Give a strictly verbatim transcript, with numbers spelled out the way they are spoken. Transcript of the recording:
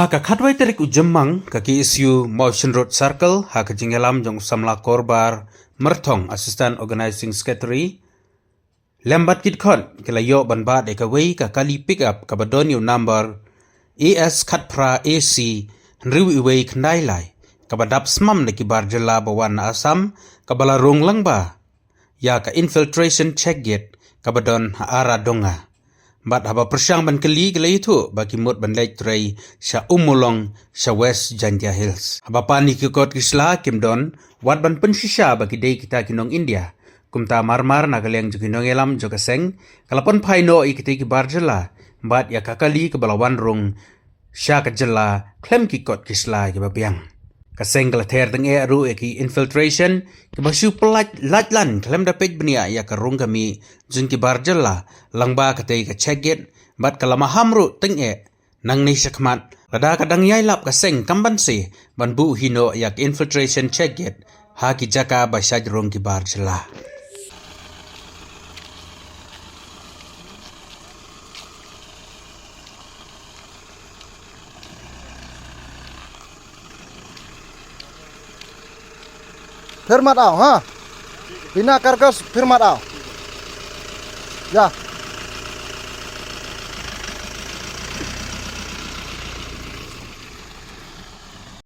Ka khatwei tarik u Jymmang, ka K S U Mawshynrut Circle, ha ka jingïalam jong u samla Korbar Myrthong, Assistant Organizing Secretary, lem bad ki dkhot, ki la ïoh ban bat ïa kawei ka kali pickup kaba don ïa u number A S khatphra A C hynriew wei khyndai lai, kaba dap smam da ki bar jylla ba wan na Assam, kaba la rung lyngba ïa ka infiltration check gate kaba don ha Aradonga. Bad haba pyrshang ban kylli, ki la ïathuh ba ki mut ban leit trei sha Ummulong, sha West Jaintia Hills. Haba pan ïa ki kot ki sla, kim don wat ban pynshisha ba ki dei kita ki nong India. Kumta marmar, na ka liang jong ki nongïalam jong ka seng, ka la pynphai noh ïa kita ki bar jylla bad ïa ka kali kaba la wan rung sha ka jylla khlem ki kot ki sla kiba biang. Ka seng ka la ther tang eh ruh ïa ki infiltration kiba shu pyllait lait lan khlem da peit bniah ïa ka rung ka mih jong ki bar jylla lyngba katei ka check gate, bad ka la maham ruh tang eh nangne shakhmat, lada ka dang ïai lap ka seng kam banse ban buh hi noh ïa ka infiltration check gate ha ki jaka ba shait rung ki bar jylla. Phir mat aw, ha? Bina karkas phir mat aw. Ya.